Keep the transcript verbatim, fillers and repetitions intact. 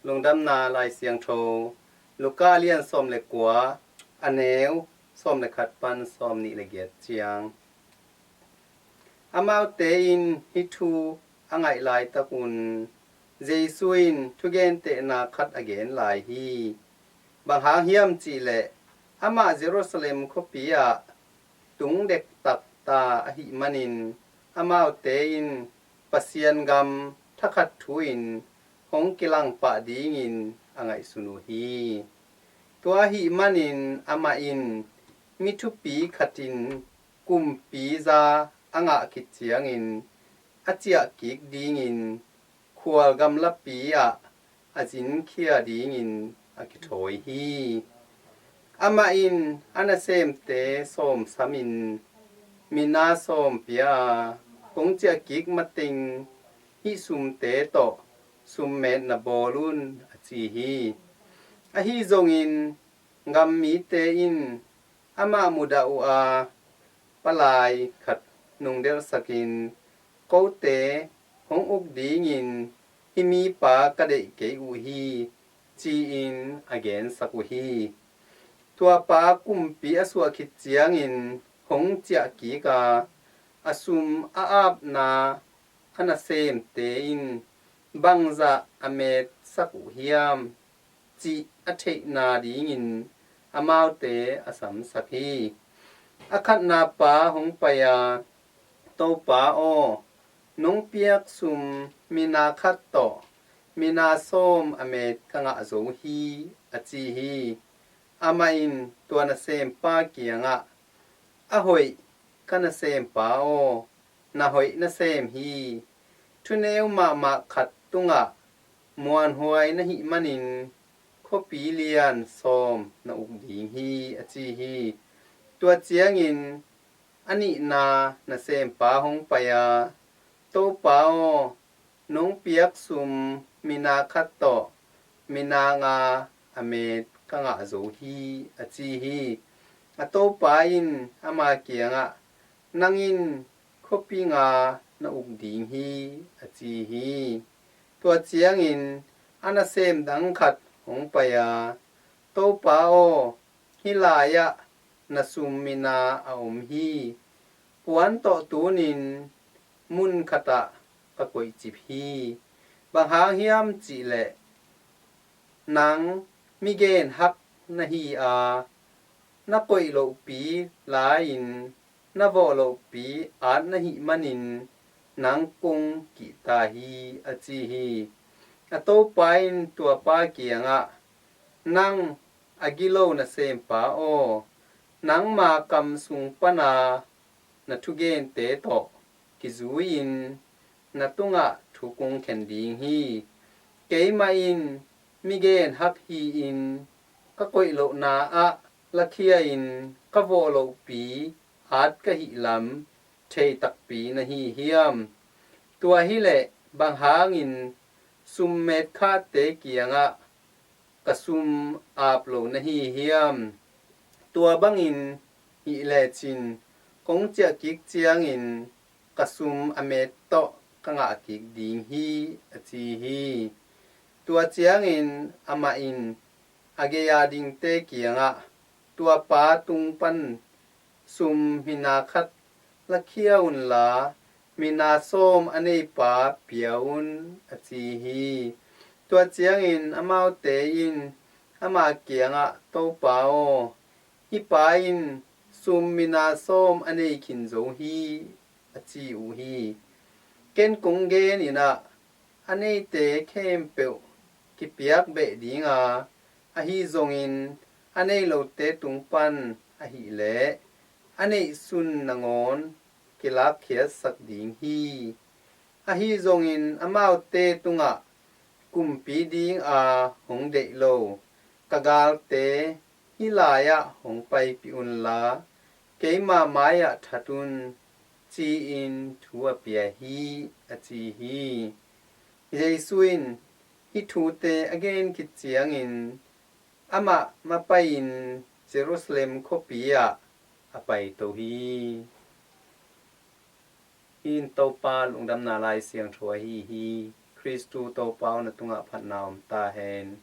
Lungdamna Lai Siangtho, Luka lian sawm le kua, a neu sawm le khat pan sawm nih le giat ciang. Amaute in hih thu a ngaih laitakun Jesu in thugentehna khat a gen lai hi. Bang hang hiam cihleh amah Jerusalem khuapi ah tung dektak ta ahih manin amaute in Pasian gam thakhat thu-in hong kilang pah dingin a ngaihsun uh hi. Tua ahih manin amah in mi thupi khat in kumpi za a ngah khit ciangin a ciah kik dingin khual gamlapi ah a zinkhia dingin a kithawi hi. Amah in a nasemte sawm samin mina sawm pia a, kong ciah kik mateng hih sumte tawh summetna bawl un, a ci hi. Ahi zongin gam mite in amah mudah uh a, palai khat nungdelsakin, kote hong uk dingin hih mipa ka deih kei uh hi, ci-in a gensak uh hi. Tuapa kumpi a suah khit ciangin hong ciah kik a, a sum a apna a nasemte in bangzah a metsak uh hiam cih a theihna dingin amaute a samsak hi. A khatna pa hong pai a, Topa aw, nong piak sum mina khat tawh mina sawm a met ka ngah zo hi, a ci hi. Amah in tua nasempa kiangah, a hoih ka nasempa aw, na hoih nasem hi. Thuneu mahmah khat tungah muanhuai na hih manin khuapi lian sawm na uk ding hi, a ci hi. Tua ciangin a nihna nasempa hong pai a, Topa aw, nong piak sum mina khat tawh mina nga a met ka ngah zo hi, a ci hi. A topa in ama kiangah, nang in khuapi nga na uk ding hi, a ci hi. Tua ciangin a nasem dang khat hong pai a, Topa aw, hih lai-ah na sum mina a om hi. Puan tawh tunin mun khatah ka koihcip hi. Bang hang hiam cihleh nang migen hak na hi a, na koih lohpi la-in na vawh lohpi at na hih manin nang kong kihta hi, a ci hi. A topa in tuapa kiangah, nang a gilo nasempa aw, nangma kam sung pana na thugente tawh kizui-in na tungah thu kong khen ding hi. Keimah in migen hak hi-in ka koih lohna ah lakhia-in ka vawh lohpi at ka hih lam thei takpi na hi hiam? Tua hileh bang hangin summet khahte kiangah ka sum ap lo na hi hiam? Tua bangin hih lecin kong ciah kik ciangin ka sum a met tawh ka ngah kik ding hi, a ci hi. Tua ciangin amah in a gei-a dingte kiangah, tuapa tung pan sum mina khat lakhia unla, mina sawm a neipa pia un, a ci hi. Tua ciangin amaute in ama kiangah, Topa aw, hih pa in sum mina sawm a nei khin zo hi, a ci uh hi. Ken kong gen in ah, a neite khempeuh kipiak beh ding a, ahi zongin a nei lote tung pan ahileh a neihsun nangawn kilakkhiatsak ding hi. Ahi zongin amaute tungah kumpi dinga hong deih lo ka galte hih lai-ah hong paipih unla, keima mai-ah that un, ci-in thu a pia hi, a ci hi. Jesu in hih thute a gen khit ciangin amah mapai-in Jerusalem khuapi ah a paito hi. Hih in Topa Lungdamna Lai Siangtho ahi hi. Khristu Topa aw, na tungah phatna om ta hen.